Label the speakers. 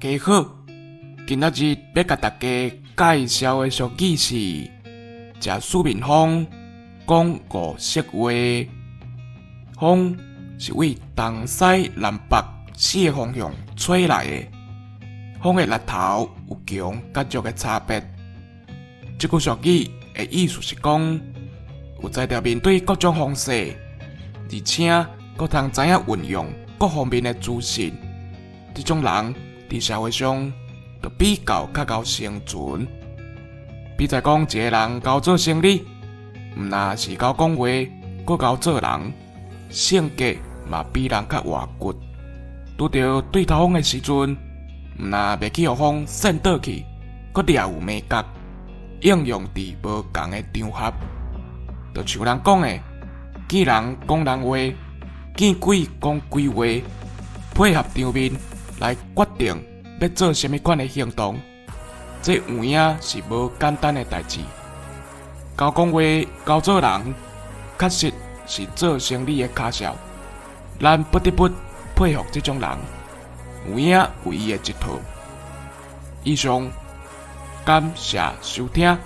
Speaker 1: 家好，今仔日欲共大家介紹的俗語是：食四面風，講五色話。風是對東西南北四个方向吹來的，風的力頭有強佮弱的差別。這句俗語的意思是講，有才調面對各種風勢，而且閣通知影運用各方面的資訊，這種人佇社會上就比較較𠢕生存。比如講，一个人𠢕做生理，毋但是𠢕講話，閣𠢕做人，性格嘛比人較活骨。拄著對頭風的時陣，毋但袂去予風扇倒去，閣掠有眉角，應用佇無仝的場合，就像人講的，見人講人話，見鬼講鬼話，配合場面來決定欲做啥物款的行動，這有影是無簡單的代誌。𠢕講話，𠢕做人，確實是做生理的跤數。咱不得不佩服這種人，有影有伊的一套。以上，感謝收聽。